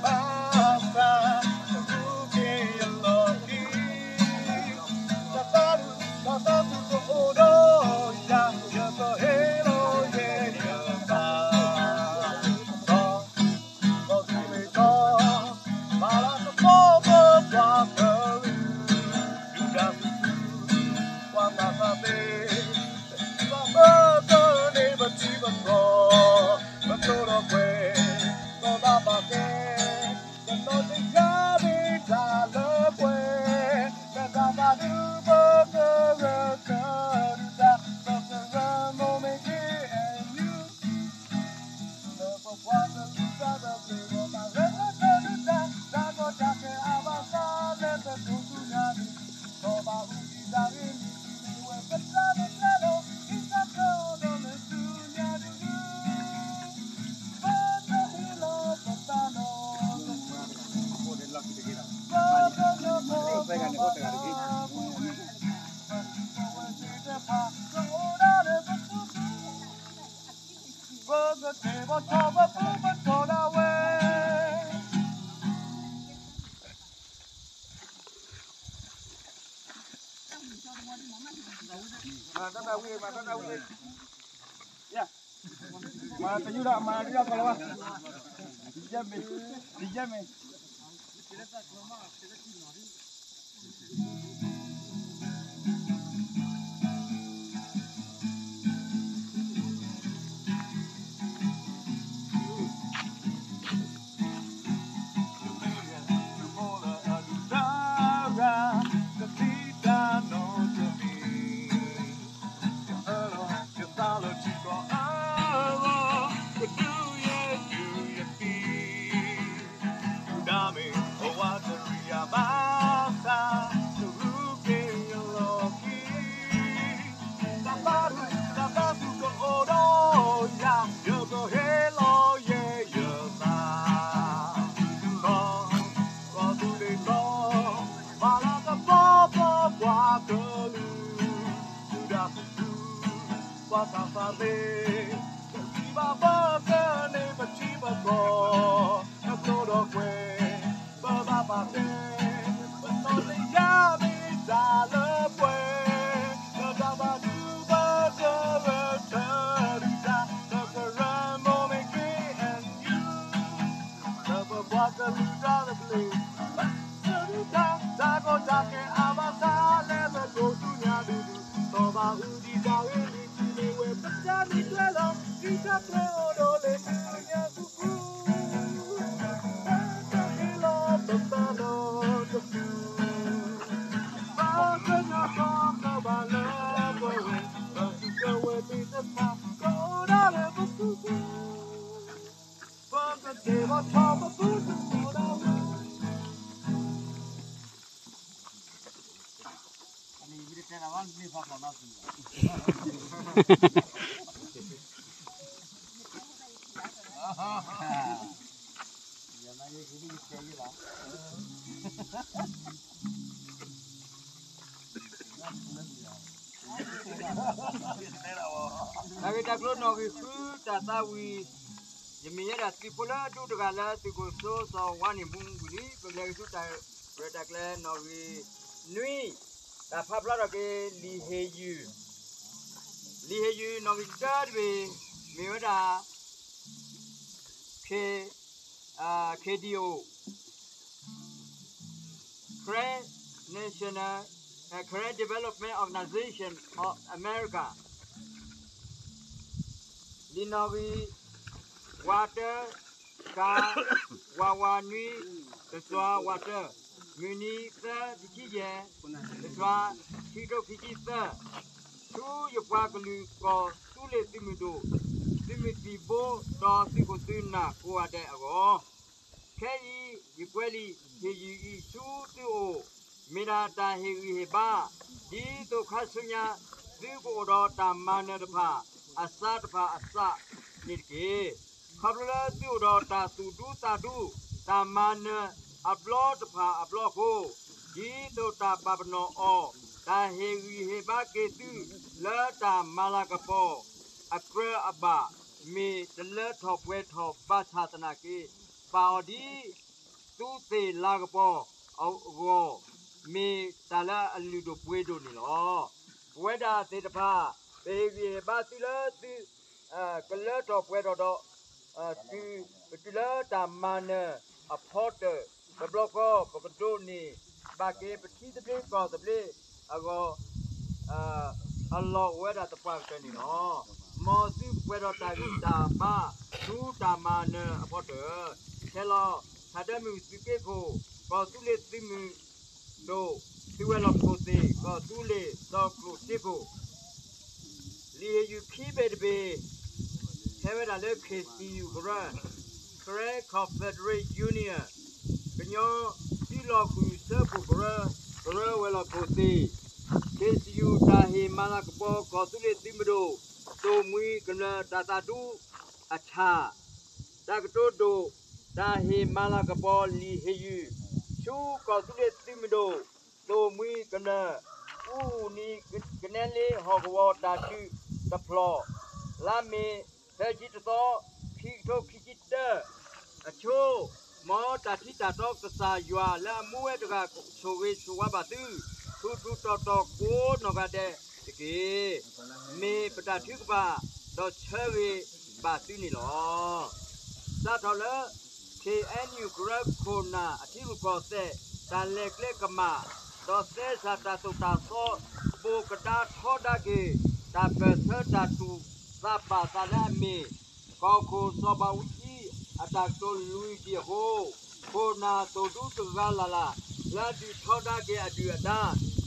ဘၣ်သး တၢ်သူၣ်က့ၤအလီၢ်ခံ တၢ်သးဒူ တၢ်သးဒူကအိၣ်ဒီးယၤ ယကဟ့ၣ်လီၤယဲယသး ဒီး ဒီးသူၣ်လ့ၤထီ ဘၣ်လၢကပီၤပပှၤကလုာ် ဒုၣ်ဒါသူၣ်ဆူၣ် ပှၤသးစၢ်သ့ ပဘၢၣ်စၢၤန့ၢ်ပထံပကီၢ် ပကျိဒီးကွဲ ပဘၣ်ပာ်ကဲ ကနီၤတယၢ်မ့ၢ်တၢ်လၢပှဲၤ လၢတၢ်သးဒူပကဂၢၢ်ကဒုၣ်ဒါ ပကရၢမိၢ်မ့ၢ်က့ၤ and you လၢပပှၤကလုာ်တၢ်သဘျ့ ဂီၤမးရဲၣ်လၢကဒုၣ်ဒါ တၢ်ကီတၢ်ခဲအါဘၣ်ဆၣ် လဲၤသကိးဆူညါဒုး ကီၢ်ဘၣ်အူဒံးတၢ်ဂ့ၢ်မ့ၢ် မ့ၢ်ဝဲပတၢ်မ့ၢ်ကျဲလီၤ ဒ်တၢ်ကျဲအီၤဒီးလၢဆူညါဒုးဒုး ပတဟ့ၣ်လီၤပသးနီတစု ပကညီကီၢ်ဘၣ်ပာ်ဝဲ ပဝဲသ့ၣ်တဖၣ် ကအိၣ်ဒၣ်လၢပသူၣ်ခု ပကတဲဘီထီၣ်ပသူၣ်ပတီၤဒၣ်ဝဲ မၤတၢ်တၢ်ဝံၤ မၤတၢ်တၢ်ဝံၤ ယၤ မၤတယူၢ်ဒီး မၤတယူၢ်ဒီးကီးလီၤဘၣ် ဒ်ယဲမ့ၢ် ဒ်ယဲမ့ၢ် ဒုၣ်ဒါမ့ၢ်အဝးတရံးယၤဘၣ်ဆၣ် တရူးက့ၤအလီၢ်ခံ တၢ်သးဒူ တၢ်သးဒူကအိၣ်ဒီးယၤ ယကဟ့ၣ်လီၤယဲယသး ဒီး ဒီးသူၣ်လ့ၤထီ ဘၣ်လၢကပီၤပပှၤကလုာ် ဒုၣ်ဒါသူၣ်ဆူၣ် ပှၤသးစၢ်သ့ ပဘၣ်ပာ်ကဲန့ၢ်ပထံပကီၢ် ပကျိဒီးကွဲ ပဘၣ်ပာ်ကဲ ပနီၢ်တယၢ်မ့ၢ်တၢ်လၢပှဲၤ လၢတၢ်သးဒူပကဂၢၢ်ကဒုၣ်ဒါ ပကရၢမိၢ်မ့ၢ်က့ၤ and you လၢပပှၤကလုာ်တၢ်သဘျ့ ဘၣ်ကဒုၣ်ဒါ တၢ်ကီတၢ်ခဲအါဘၣ်ဆၣ် လဲၤသကိးဆူညါဒုးဒုး ကီၢ်ဘၣ်အူဒံးတၢ်ဂ့ၢ်မ့ၢ် မ့ၢ်ဝဲပတၢ်မ့ၢ်ကျဲလီၤ ဒ်တၢ်ကျဲအီၤဒီးလၢဆူညါဃူဃူ တၢ်ဟ့ၣ်လီၤပသးနီတစု ပကညီကီၢ်ကဘၣ်လၢပှဲၤဝဲ ပသုးကဝဲၤသ့ၣ်တဖၣ် ကအိၣ်ဒၣ်လၢပသူၣ်ခု ပကကဲဘီထီၣ်ပသူၣ်တတီၤဒၣ်ဝဲ တၢ်ဂ့ၢ်တၢ်ကျိၤနီၣ်ဂံၢ်ဃု တၢ်သးဝံၣ် ယမ့ၢ်ယဲဒၣ်သုးဖိလၢဒူတဂၤလၢသုးခိၣ်စိစီၤဝါန့ၣ်မူဝံၤလံ ပကလဲၤက့ၤဆူတၢ်ရဲၣ်တၢ်ကျဲၤနီၣ်ဂံၢ်နွံ တၢ်ဖးဖျါထီၣ်က့ၤလံာ်ဟ့ၣ်ယုၢ် လံာ်ဟ့ၣ်ယုၢ်နီၣ်ဂံၢ်တၢတဘ့ၣ် မ့ၢ်ဝဲဒၣ် K, အာ, K D O, Karen National, uh, Karen Development Organization of America လံာ်နီၣ်ဂံၢ် ဝးတၢ ကၤ ဝးဝးနွံ တစွါဝးတၢ မုၢ်နံၤသၢ တဆံယဲၢ် တစွါ ခံကထိခံဆံသၢ ဆူယပှၤကလုာ်ကီၢ်သူလ့ၤသုးမုၢ်ဒိၣ် သုးမုၢ်သံၣ်ဘိ ဒီးသုးခိၣ်သုးနၢ်ကိးဂၤဒဲးအဂီၢ် ခဲအံၤ ယကွဲးလံာ်ဟ့ၣ်ယုၢ်အံၤဆူသုအိၣ် မ့ၢ်ဒၣ်တၢ်ဟ့ၣ်ဂံၢ်ဟ့ၣ်ဘါ ဒ်သိးခါဆူညါ သုကအိၣ်ဒီးတၢ်မၤနၢၤတဖၣ် အစးတဖၣ်အစးန့ၣ်တက့ၢ်. ခီဖျိလၢသုအိၣ်ဒီးတၢ်သူၣ်ဒူသးဒူ တၢ်မၤနၢၤအဘျီတဖၣ်အဘျီအဃိ ဒ်သိးတၢ်ပာ်ပနီၣ်အီၤ တၢ်ဟ့ၣ်ဂံၢ်ဟ့ၣ်ဘါက့ၤသု လၢတၢ်မၤလၤကပီၤ အကြၢးအဘၣ် မ့ၢ်တလၢထီၣ်ပှဲၤထီၣ်ဘၣ်ဆၣ်သနာ်က့ ပာ်အီၤဒ် သုးသ့ၣ်လၤကပီၤအဂီၢ် မ့ၢ်တၢ်လၢအလုၢ်ဒိၣ်ပှ့ၤဒိၣ်န့ၣ်လီၤ. ပဝဲဒၣ်သ့ၣ်တဖၣ် ပဟ့ၣ်ဂံၢ်ဟ့ၣ်ဘါသုလၢသု ကလၢထီၣ်ပှဲၤထီၣ်ဒီး တုၤ ပတုၤလၢတၢ်မၤနၢၤအဖီတၢၢ် တဘျီဃီ ပကဒိးန့ၢ်ဘၣ်က့ၤပထံသဘျ့ကီၢ်သဘျ့အဂီၢ် အလီၢ်အိၣ်ဝဲဒၣ်သပှၢ်ကတၢၢ်န့ၣ်လီၤ. မ်သုပှဲၤဒီးတၢ်ဂံၢ်တၢ်ဘါ ဆူတၢ်မၤနၢၤအဖီတၢၢ် ခဲလီၤ ထးဒၢမုၢ်သုးက့ခိၣ် ကီၢ်သူလ့ၤသုးမုၢ်ဒိၣ် သုးဝဲၤလီၢ်ခိၣ်သ့ၣ် ကီၢ်သူလ့ၤစီၤကျိၣ်စ့ခိၣ် လံာ်ဟ့ၣ်ယုၢ်ခံဘ့ၣ်တဘ့ၣ် ဟဲဝဲဒၣ်လၢ K C U ကရၢ Karen Confederate Union ကညီစုလီၤဃုာ်ဆၢခိၣ်ကရၢ ကရၢဝဲၤလီၢ်ခိၣ်သ့ၣ် K C U တၢ်ဟ့ၣ်မၤလၤကပီၤ ကီၢ်သူလ့ၤသုးမုၢ်ဒိၣ် သိၣ်မှံကမျၢၢ်တၢ်သးဒူအဆၣ် တၢ်ကတိၤဒိၣ် တၢ်ဟ့ၣ်မၤလၤကပီၤလံာ်ဟ့ၣ်ယုၢ် ဆူကီၢ်သူလ့ၤသုးမုၢ်ဒိၣ် သိၣ်မှံကမျၢၢ် အူနံၤ ကနဲလ့ဟီၣ်ကဝီၤတၢ်ဒုးတဖျီၣ် လါမ့ၤ သၢဆံတသီ ခံကထိခံဆံတၢ အဆိ မ်တၢ်ထံတၢ်တီကစၢ်ယွၤလၢအမူဝဲတဂၤဆိၣ်ဂ့ၤဆိၣ်ဝါဘၣ်သု ထူးထူးတီၤတီၤကိးနီၢ်ဂၤဒဲးတက့ၢ်. မ့ၢ်ပတၢ်ထုကဖၣ် ဒီးဆၢဂ့ၤဘၣ်သုန့ၣ်လီၤ. စးထီၣ်လၢ K N U ကရၢခိၣ်နၢ်အထံရူၢ်ကီၢ်သဲး တၢ်လဲၤကျဲကမၣ် ဒီးသဲစးတၢ်သိၣ်တၢ်သီ ဘိၣ်ကဒါထီဒါက့ၤ တၢ်ပၢၢ်ဆၢတၢ်တူၢ်သးပာ်သးလၢအမ့ၢ် ကီၢ်ခိၣ်စီၤဘးအူကၠံအတၢ်ကတိၤလွံၢ်ကံၣ်အဃိ ခိၣ်နၢ်သိၣ်ဒူတဂၤလၢ်လၢ် လၢဒုးထီဒါက့ၤအဒုၣ်အဒါ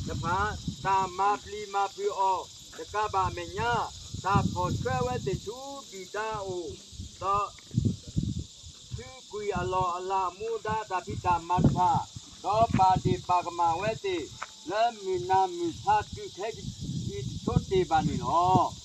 တဖၣ် တၢ်မၤပျံၤမၤဖုးအီၤတကးဘၣ်အမဲာ်ညါ တၢ်ဖီၣ်ဆှၢဝဲသ့ၣ်ဆူဒုၣ်ဒါအအိၣ် ဒီး ထုးကွံာ်အလီၢ်အလၤအမူဒါတၢ်ဖံးတၢ်မၤတဖၣ် ဒီးပာ်ဒ့ၣ်ပာ်ကမၣ်ဝဲသ့ၣ် လၢမုၢ်နၤမုၢ်ဆါတုၤခဲအံၤတဆိတ့ၢ်ဘၣ်န့ၣ်လီၤ.